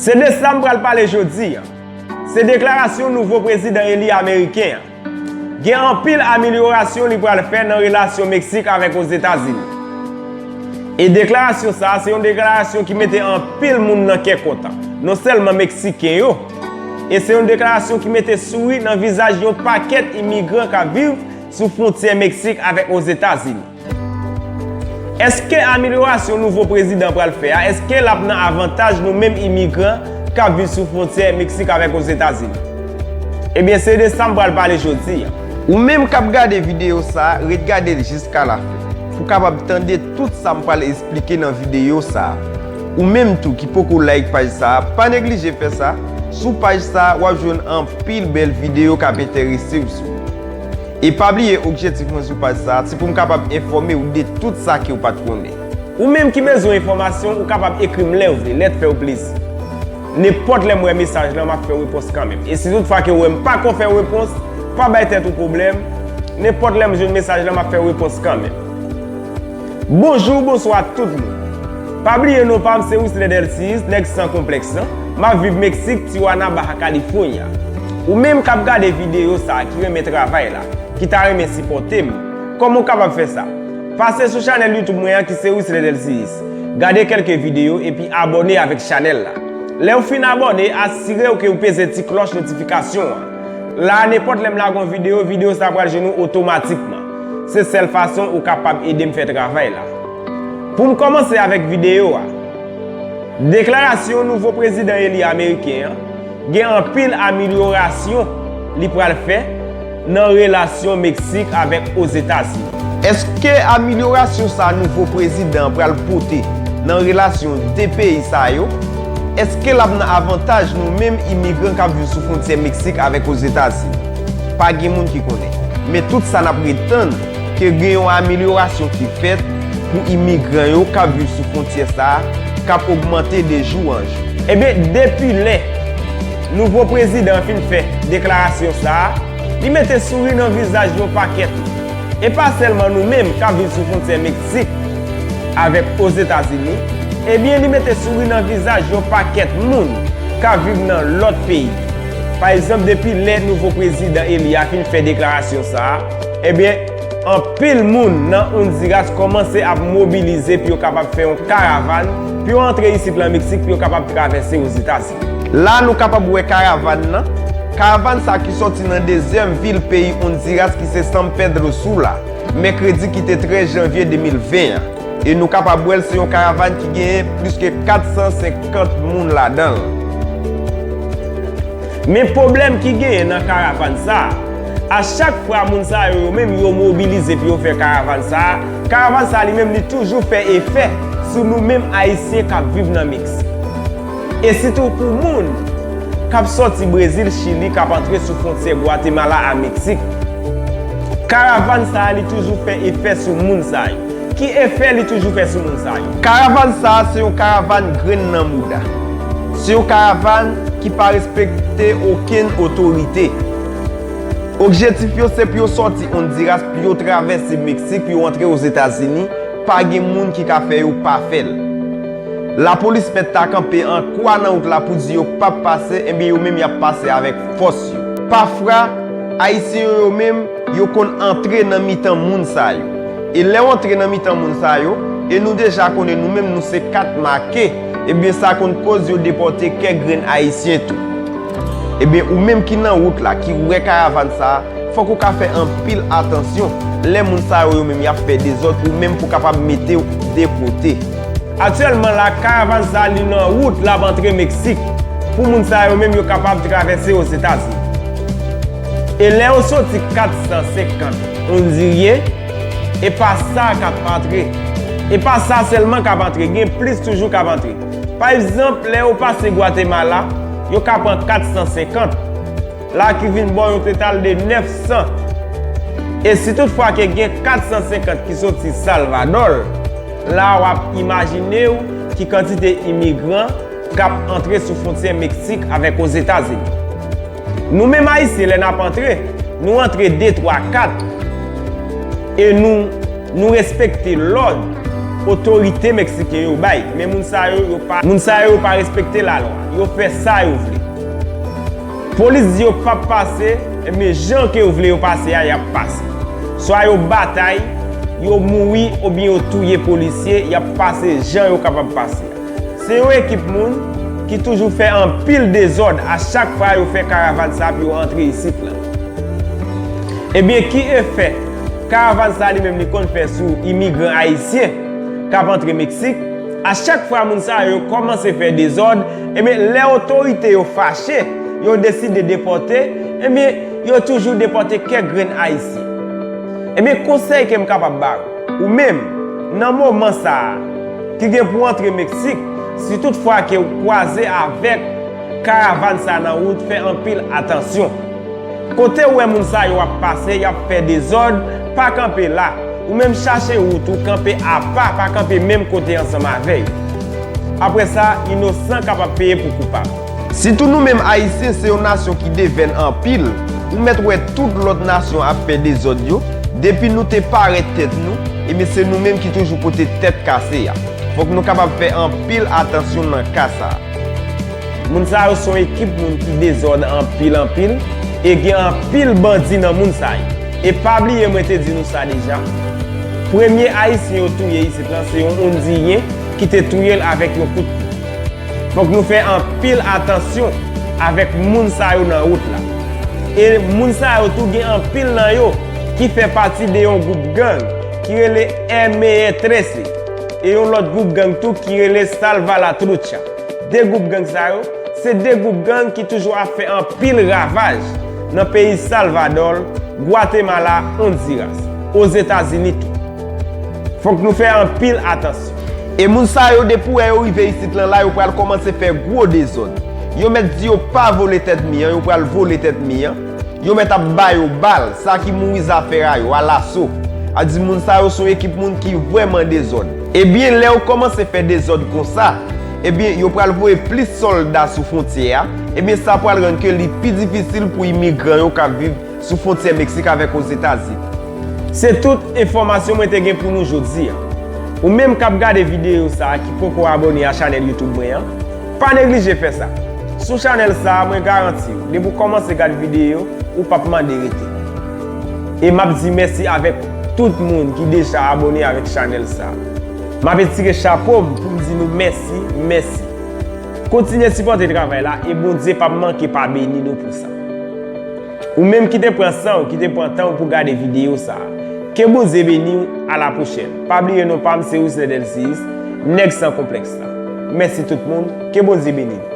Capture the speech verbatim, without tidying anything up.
Se de sa m pral pale jodi a. Se deklarasyon nouvo prezidan eli ameriken an. Gen anpil amelyorasyon li pral fè nan relasyon Meksik avèk Ozetazini. E deklarasyon sa a se yon deklarasyon ki mete anpil moun nan kè kontan, non sèlman Meksiken yo, e se yon deklarasyon ki mete souri nan vizaj yon pakèt imigran k ap viv sou fwontyè Meksik avèk Ozetazini. Èske amelyorasyon nouvo prezidan pral fè a, èske l ap nan avantaj nou menm imigran k ap viv sou fwontyè Meksik avèk Ozetazini? Ebyen, se de sa m pral pale jodi a. Ou menm k ap gade videyo sa a, ret gade l jiska lafen pou w kapab tande tout sa m pral esplike nan videyo sa a. Ou menm tou ki poko like paj sa a, pa neglije fè sa. Sou paj sa a, w ap jwenn anpil bèl videyo k ap enterese w sou. E pa bliye, objektif mwen sou paj sa a, se pou m kapab enfòme w de tout sa ke w pa t konnen. Ou menm ki bezwen enfòmasyon, ou kapab ekri m lè w vle, lè t fè w plezi. Nenpòt lè m wè mesaj lan, m ap fè w repons kanmenm. E si toutfwa ke w wè m pa ko fè w repons, pa bay tèt ou pwoblèm. Nenpòt lè m jwenn mesaj lan, m ap fè w repons kanmenm. Bonjou, bonswa tout moun. Pa bliye non pa m se Wisler Delcius, nèg san konplèks lan. M ap viv Meksik, Tijuana, Baja California. Ou menm k ap gade videyo sa a ki renmen travay la, ki ta renmen sipòte m, kòman w kapab fè sa? Pase sou chanèl YouTube mwen an ki se Wisler Delcius. Gade kèlke videyo epi abòne avèk chanèl la. Lè w fin abòne, asire w ke w peze ti klòch notifikasyon an. La a, nenpòt lè m lage yon videyo, videyo sa a pral jwenn ou otomatikman. Se sèl fason ou kapab ede m fè travay la. Pou m kòmanse avèk videyo a, deklarasyon nouvo prezidan eli ameriken an gen anpil amelyorasyon li pral fè nan relasyon Meksik avèk Ozetazini. Èske amelyorasyon sa nouvo prezidan an pral pote nan relasyon de peyi sa yo? Èske l ap nan avantaj nou menm imigran k ap viv sou fwontyè Meksik avèk Ozetazini? Pa gen moun ki konnen. Men tout sa n ap ret tann ke gen yon amelyorasyon ki fèt pou imigran yo k ap viv sou fwontyè sa a, k ap ogmante de jou an jou. Ebyen, depi lè nouvo prezidan an fin fè deklarasyon sa a, li mete souri nan vizaj yon pakèt moun. E pa sèlman nou menm k ap viv sou fwontyè Meksik avèk Ozetazini, ebyen, li mete souri nan vizaj yon pakèt moun k ap viv nan lòt peyi. Pa egzanp, depi lè nouvo prezidan eli a fin fè deklarasyon sa a, ebyen, anpil moun nan Honduras kòmanse ap mobilize pou yo kapab fè yon karavan, pou yo antre isit lan Meksik, pou yo kapab travèse Ozetazini. La, nou kapab wè karavan nan. Karavan sa ki sòti nan dezyèm vil peyi Honduras ki se San Pedro Sula, mèkredi ki te trèz janvye de mil ven an. E nou kapab wè l se yon karavan ki genyen plis ke kat san senkant moun ladan l. Men pwoblèm ki genyen nan karavan sa a, a chak fwa moun sa yo, yo menm yo mobilize pou yo fè karavan sa a, karavan sa a li menm li toujou fè efè sou nou menm Ayisyen k ap viv nan Meksik. E sitou pou moun k ap sòti Brezil, Chili, k ap antre sou fwontyè Gwatemala a Meksik. Karavan sa a li toujou fè efè sou moun sa yo. Ki efè li toujou fè sou moun sa yo? Karavan sa a se yon karavan grenn nan mouda. Se yon karavan ki pa respekte okenn otorite. Objektif yo se pou yo sòti Honduras, pou yo travèse Meksik, pou yo antre Ozetazini. Pa gen moun ki ka fè yo pa fè l. Lapolis mèt ta kanpe an kwa nan wout la pou di yo p ap pase, ebyen yo menm y ap pase avèk fòs yo. Pafwa, Ayisyen yo, yo menm, yo konn antre nan mitan moun sa yo. E lè w antre nan mitan moun sa yo, e nou deja konnen nou menm nou se kat make, ebyen sa konn koz yo depòte kèk grenn Ayisyen tou. Ebyen ou menm ki nan wout la, ki wè karavan sa a, fòk ou ka fè anpil atansyon lè moun sa yo, yo menm y ap fè dezòd, ou menm pou kapab mete w de kote. Aktyèlman la, karavan sa a li nan wout l ap antre Meksik pou moun sa yo menm yo kapab travèse Ozetazini. E lè yo soti kat san senkant Ondiryen, e pa sa k ap antre. E pa sa sèlman k ap antre, gen plis toujou k ap antre. Pa egzanp, lè yo pase Gwatemala, yo ka pran kat san senkant, la ki vin ba w yon total de nèf san. E si toutfwa ke gen kat san senkant ki soti Salvadò, la w ap imajine w ki kantite imigran k ap antre sou fwontyè Meksik avèk Ozetazini. Nou menm Ayisyen, lè n ap antre, nou antre de, twa, kat, e nou, nou respekte lòd. otorite meksiken yo bay. Men moun sa yo, yo pa, moun sa yo, yo pa respekte lalwa. Yo fè sa yo vle. Polis di yo p ap pase, ebyen jan ke yo vle yo pase a, y ap pase. Swa yo batay, yo mouri, oubyen yo touye polisye, y ap pase jan yo kapab pase a. Se yon ekip moun ki toujou fè anpil dezòd a chak fwa yo fè karavàn sa pou yo antre isit lan. Ebyen, ki efè karavàn sa li menm li konn fè sou imigran ayisyen k ap antre Meksik? A chak fwa moun sa yo kòmanse fè dezòd, ebyen, lè otorite yo fache, yo deside depòte, ebyen, yo toujou depòte kèk grenn ayisyen. Ebyen, konsèy ke m kapab ba w, ou menm, nan moman sa a, ki gen pou antre Meksik, si tout fwa ke w kwaze avèk karavàn sa nan wout, fè anpil atansyon. Kote w wè moun sa yo ap pase, y ap fè dezòd, pa kanpe la. Ou menm chache wout ou, kanpe apa, pa kanpe menm kote ansanm avè yo. Apre sa, inosan kapab peye pou koupab. Sitou nou menm Ayisyen, se yon nasyon ki devèn anpil. Ou mèt wè tout lòt nasyon ap fè dezòd yo, depi nou te parèt tèt nou, ebyen se nou menm ki toujou pote tèt kase a. Fòk nou kapab fè anpil atansyon nan ka sa a. Moun sa yo se yon ekip moun ki dezòd anpil anpil, e gen anpil bandi nan moun sa yo. E pa bliye mwen te di nou sa deja, premye Ayisyen yo touye isit lan se yon Ondiyen ki te touye l avèk yon kout pye. Fòk nou fè anpil atansyon avèk moun sa yo nan wout la. E moun sa yo tou gen anpil nan yo ki fè pati de yon gwoup gang ki rele M E trese, e yon lòt gwoup gang tou ki rele Salva la Trucha. De gwoup gang sa yo, se de gwoup gang ki toujou ap fè anpil ravaj nan peyi Salvadò, Gwatemala, Ondiras, Ozetazini tou. Fòk nou fè anpil atansyon. E moun sa yo, depi w wè yo rive isit lan la, yo pral kòmanse fè gwo dezòd. Yo mèt di yo pa vole tèt mi an, yo pral vole tèt mi an. Yo mèt ap ba yo bal, sa ki mouri zafè a yo, alaso. A di moun sa yo se yon ekip moun ki vrèman dezòd. Ebyen, lè yo kòmanse fè dezòd konsa, ebyen, yo pral voye plis sòlda sou fwontyè a, ebyen, sa pral rann ke li pi difisil pou imigran yo k ap viv sou fwontyè Meksik avèk Ozetazini. Se tout enfòmasyon mwen te gen pou nou jodi a. Ou menm k ap gade videyo sa a ki poko abòne a chanèl YouTube mwen an, pa neglije fè sa. Sou chanèl sa a, mwen garanti w, depi w kòmanse gad videyo, ou p ap mande rete. E m ap di mèsi avèk tout moun ki deja abòne avèk chanèl sa a. M ap etire chapo m pou m di nou mèsi, mèsi. Kontinye sipòte travay la e Bondye p ap manke pa beni nou pou sa. Ou menm ki te pran san w, ki te pran tan w pou gade videyo sa a, ke Bondye beni w, a la pwochèn. Pa bliye non pa m se Wisner Delcius, nèg san konplèks la. Mèsi tout moun, ke Bondye beni nou.